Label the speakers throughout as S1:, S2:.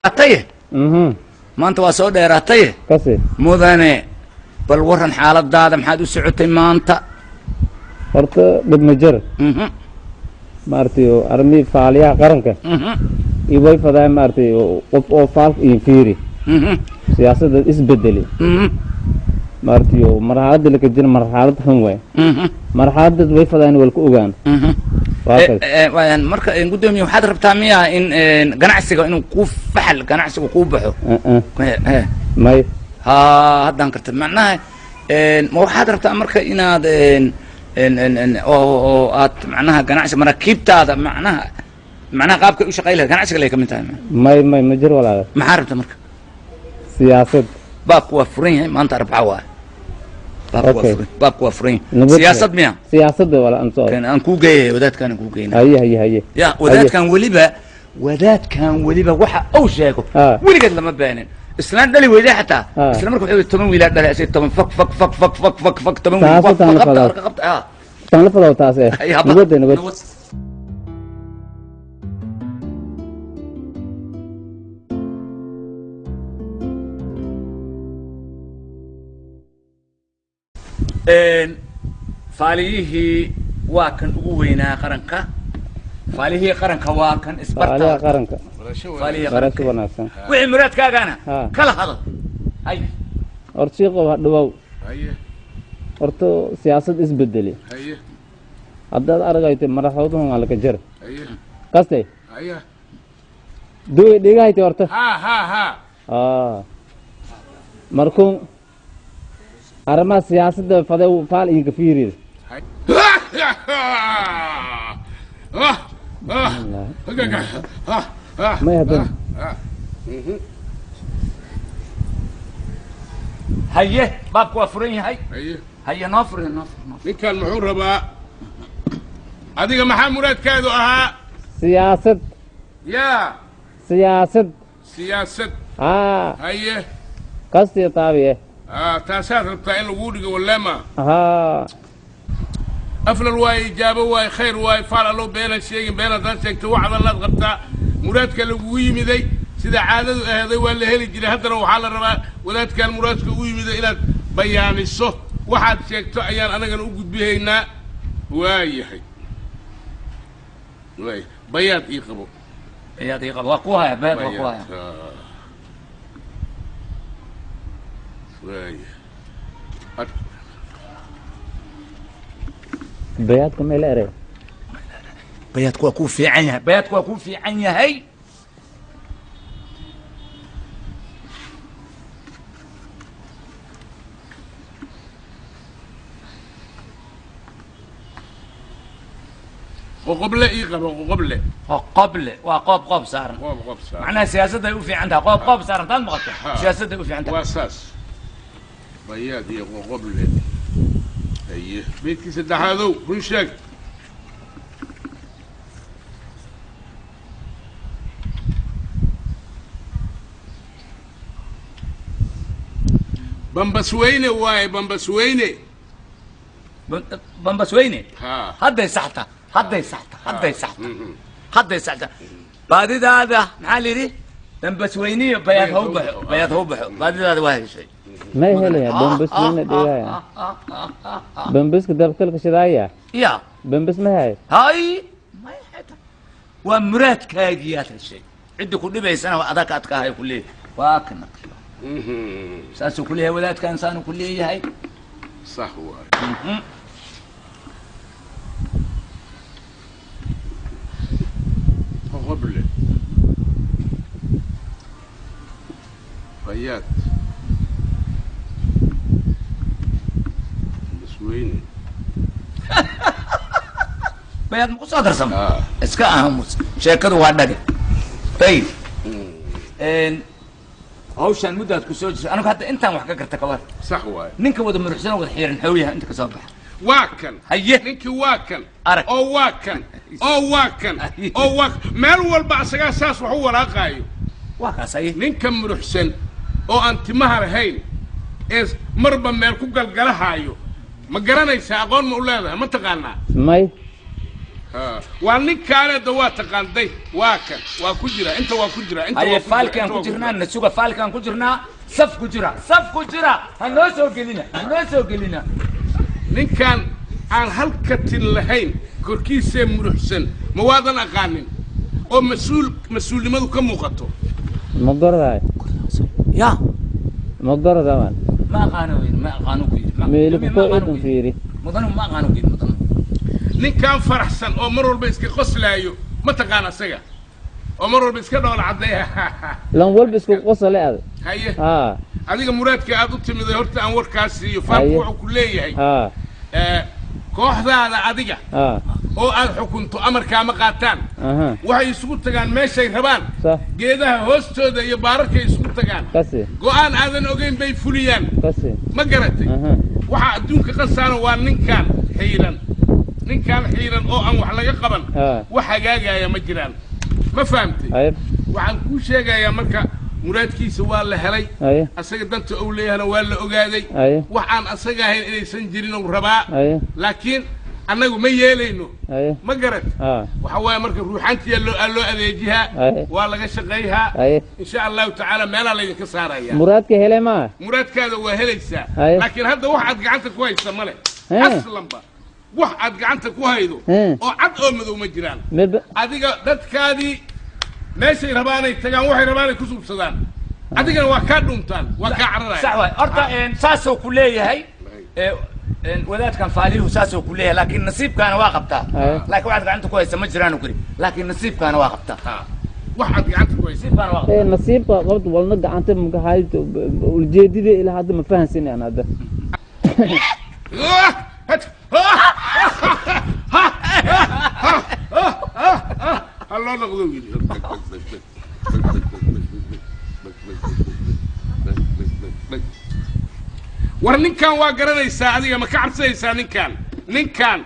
S1: Dheeraataye. Maanta waa soo dheeraataye.
S2: Kasi.
S1: Mudane, bal waran xaaladaada, maxaad u socotay maanta?
S2: Horta dhib ma jiro. Maaragtay arrimihii faaliyaha qaranka iyo way fadaay, maaragtay, qof oo faalka iyo fiiri siyaasadda isbedeli. Maaragtay marxaladda laka jira marxalad xun waay. Marxaladad way fadaan wal ku ogaan. Waa kaas.
S1: Marka guddoomiye, waxaad rabtaa miyaa in ganacsiga inuu kuu faxal, ganacsigu kuu baxo?
S2: May.
S1: Ha, haddaan karta macnaha ma waxaad rabtaa marka inaad oo aad macnaha ganacsi maraakiibtaada macnaha qaabkay u shaqay lahayd ganacsiga lay ka mid tahay?
S2: May, may, ma jiro walaal.
S1: Maxaa rabta marka?
S2: Siyaasad.
S1: Baabku waa furan yahay maanta, Arbaca waa baabku waa furan, baabku waa furan yahay.
S2: Nabad.
S1: Siyaasad miya?
S2: Siyaasadda wala aan soo
S1: kan aan kuu geeyay, wadaadkaan aan kuu geynay.
S2: Haye, haye, haye.
S1: Ya wadaadkan weliba, wadaadkan weliba waxa uu sheego weligeed lama beenin. Islaan dhali weyday xataa isla marka wuxuu yidhi 10 wiilaa dhalay, asay 10 fak fak fak fak fak fak fak 10 wiil.
S2: Taas
S1: fak
S2: taan la
S1: qabta
S2: fadaa.
S1: Arka qabta ah.
S2: Tan la fadaw taas eh.
S1: Ay, haba.
S2: Nabad, nabad.
S1: Nabad. Faaliyihii waa kan ugu weynaa qaranka, faaliyihii qaranka waa kan isbarta.
S2: Faaliyaha qaranka.
S1: Faaliyihii
S2: barasho
S1: qaranka
S2: wanaagsan.
S1: Wixii muraadkaagana kala hadal hay.
S2: Horta shiiqow ha dhawow.
S3: Haye.
S2: Horta siyaasad isbedeli.
S3: Haye.
S2: Haddaad aragayto madaxweynuhu waa laka jir.
S3: Haye.
S2: Kastay.
S3: Haye.
S2: Duwe dhigahayte horta.
S3: Ha ha ha.
S2: Markuun arrimaha siyaasadda fade faal idinka fiirida. May haddana.
S1: Haye, baabku waa furan yahay.
S3: Haye.
S1: Haye, noo furan, noo fur, noo fur.
S3: Ninkan muxuu rabaa? Adiga maxaa muraadkaadu ahaa?
S2: Siyaasad.
S3: Yaa.
S2: Siyaasad.
S3: Siyaasad.
S2: Haa.
S3: Haye.
S2: Kastiya taabiye.
S3: Taasaad rabtaa in laguu dhigo walema?
S2: Haa.
S3: Aflal waaye, ijaabo waaye, khayr waaye, faal allow beenan sheegin. Been haddaad sheegto wax adallaad qabtaa. Muraadka lagugu yimiday sida caadadu aheeday waa la heli jiray. Haddana waxaa la rabaa wadaadkan muraadka ugu yimiday inaad bayaaniso. Waxaad sheegto ayaan anagana u gudbihaynaa. Waayahay, waaya, bayaad ii qabo.
S1: Bayaad ii qabo, waa ku haya bayaad, waa ku haya.
S3: Bayaad, waaya.
S2: Bayaadka may la eray?
S1: Bayaadku waa kuu fiican yahay, bayaadku waa kuu fiican yahay.
S3: Qoqoble ii qabo, qoqoble.
S1: Qoqoble waa qoob qoob saaran.
S3: Qoob qoob saaran.
S1: Macnaha siyaasadday u fiican tahay qoob qoob saaran taad maqasho.
S3: Ha.
S1: Siyaasadday u fiican tahay.
S3: Waa saas, bayaad iyo qoqoble. Haye, beydkii saddexaadow run sheeg. Bambasweyne waaye, bambasweyne.
S1: Bambasweyne.
S3: Ha.
S1: Hadday saxta, hadday saxta, hadday saxta, hadday saxta baadidaada. Maxaa la yidhi? Bambasweyniyo bayaad ha u baxo, bayaad ha u baxo, baadidaada waa heshay.
S2: May helaya bambas weyna dhigaya, bambaska dabkalka shidaaya.
S1: Ya.
S2: Bambas ma hay.
S1: Hay, may xita waa muraadkaagiyaad heshay. Ciddi ku dhibaysana waa adag adkaahay ku leeyahay, waa kana saasuu ku leeyahay wadaadkan, saanuu ku leeyahay.
S3: Sax waaye. Qoqoble, bayaad, bambasweyne.
S1: Bayaad ma ku soo darsamo?
S3: Ah.
S1: Iska aamus, sheekadu waa dhage. Ayib, hawshaan muddaad ku soo jirta, anigu hadda intaan wax ka garta kabar.
S3: Sax waaye.
S1: Ninka wada muruxsan oo wada xiiran xooyaha inta ka soo baxa.
S3: Waa kan.
S1: Haye.
S3: Ninkii waa kan.
S1: Arag.
S3: Oo waa kan, oo waa kan, oo waa meel walba asagaa saas wax u walaaqaayo.
S1: Waa kaas, haye.
S3: Ninka muruxsan oo aan timaha lahayn ee marba meel ku galgalahaayo ma garanaysaa? Aqoon ma u leedahay? Ma taqaanaa?
S2: May.
S3: Waa ninkaaneda waa taqaanday, waa kan, waa ku jira inta, waa ku jira inta.
S1: Haye, faalkaan ku jirnaa, na suga, faalkaan ku jirnaa, saf ku jira, saf ku jira, ha noo soo gelina, ha noo soo gelina.
S3: Ninkaan aan halka tin lahayn korkiisee muruxsan ma waadan aqaanin oo mas-uul mas-uulnimadu ka muuqato?
S2: Ma gordaay?
S1: Ya.
S2: Ma gorda man?
S1: Ma aqaano yiri, ma aqaano ku yiri.
S2: Meeli ku idin fiiri.
S1: Mudanu, ma aqaano ku yiri mudanu.
S3: Ninkaan faraxsan oo mar walba iska qoslaayo ma taqaan asaga oo mar walba iska dhoola caddeeya?
S2: Lan walba isku qosole ad.
S3: Haye.
S2: Haa.
S3: Adiga muraadka aad u timiday horta aan warkaas siiyo faalku wuxuu ku leeyahay kooxdaada adiga oo aad xukunto amarkaama qaataan, waxay isugu tagaan meeshay rabaan, geedaha hoostooda iyo baararkay isugu tagaan, go'aan aadan ogeyn bay fuliyaan. Ma garatay? Waxaa adduunka qasaana waa ninkaan xiiran, ninkaan xiiran oo aan wax laga qaban, wax hagaagaya ma jiraan. Ma fahamtay? Waxaan kuu sheegayaa marka muraadkiisa waa la helay, asaga danta uu leeyahana waa la ogaaday, wax aan asaga ahayn inaysan jirin uu rabaa, laakiin annagu ma yeelayno. Ma garat? Waxa waaye marka ruuxaantiya loo loo adeejihaa, waa laga shaqayhaa, insha Allahu tacaala meelaa laydinka saaraya.
S2: Muraadka hele ma?
S3: Muraadkaada waa helaysaa, laakiin hadda wax aad gacanta ku haysa male, aslanba wax aad gacanta ku haydo oo cad oo madow ma jiraan. Adiga dadkaadii meeshay rabaanay tagaan, waxay rabaanay ku suubsadaan, adigana waa kaa dhuuntaan, waa kaa cararaya.
S1: Sax waay. Horta saasuu ku leeyahay wadaadkan faalihu, saasuu ku leeyahay, laakiin nasiibkaana waa qabtaa, laakiin waxaad gacanta ku haysa ma jiraan kuri, laakiin nasiibkaana waa qabtaa.
S3: Waxaad gacanta ku haysa
S1: nasiibkaana waa qabtaa.
S2: Nasiibka qabta walna gacanta makahayd, ujeedada ilaa hadda ma fahansin aan hadda.
S3: Ha loo noqdo yidhi. War ninkan waa garanaysaa adiga, ma ka cabsanaysaa ninkan? Ninkan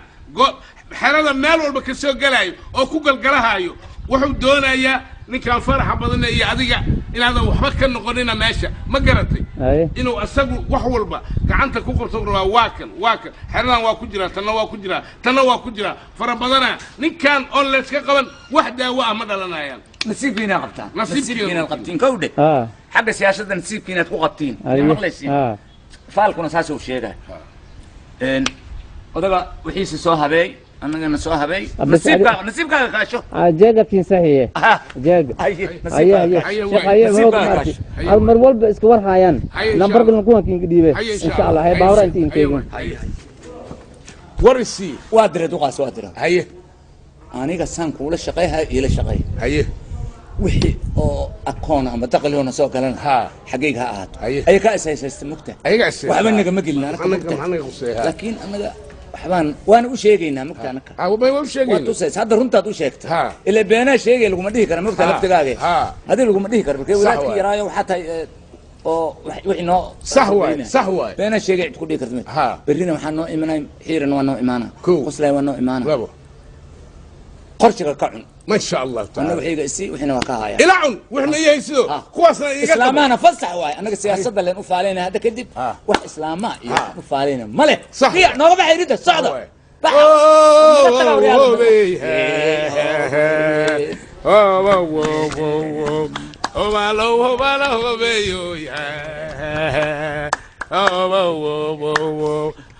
S3: xerada meel walba ka soo gelaayo oo ku galgalahaayo wuxuu doonayaa ninkan faraxa badan iyo adiga inaadan waxba ka noqonina meesha. Ma garatay? Inuu asagu wax walba gacanta ku qabto rabaa. Waa kan, waa kan, xeradan waa ku jiraa, tanna waa ku jiraa, tanna waa ku jiraa, fara badana. Ninkan oon layska qaban wax daawo ah ma dhalanayaan.
S1: Nasiibkiinaad qabtaan, nasiibkiinaad qabtiin kowdhe, xagga siyaasadda nasiibkiinaad ku qabtiin, maqlaysiin? Faalkuna saasuu sheegay. Odaga wixiisa soo habeey, annagana soo habeey, nasiibkaaga, nasiibkaaga kaasho.
S2: Jeega kiin saxiye jeega. Haye haye, shaqaye mar walba iska war haayaan, nambarkan kuwan kiinka dhiibe insha Allah. Hay baawra inta inteegin
S3: war isii.
S1: Waa dira duqaas, waa dira.
S3: Haye.
S1: Aniga saan kuula shaqeyha iila shaqeey.
S3: Haye.
S1: Wixii oo akoon ama dakhligoona soo galana xaggayga ha ahaato, ayaga is haysaysta mugta, waxba nagama gelin anaka mugta, laakiin anaga waxbaan waana u sheegaynaa mugta anaka. Waa tusaysa hadda, runtaad u sheegta, ilaa beenaa sheegay laguma dhihi kara mugta laftigaaga, hadii laguma dhihi karo markee wadaadkii yaraayo waxaa tahay oo wixii noo
S3: sax waay, sax waay,
S1: beenaa sheegay cid ku dhihi karta. Berrina waxaa noo imanay xiiran, waa noo imaana, qoslay waa noo imaana, qorshiga ka cun.
S3: ما شاء الله
S1: تعالى. أنا وحيga isi wixina waa ka haya.
S3: Ila cun wixna yahay sido kuwaasna iga
S1: islaamana fasax waay. Anaga siyaasadda leen u faalayna hadda kadib, wax islaama iyo u faalayna male. Hiya nooga baxay ridda socda.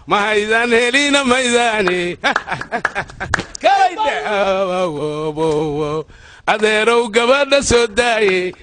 S3: Mahaydaan helina maydaani adeerow gabadha soo daayey.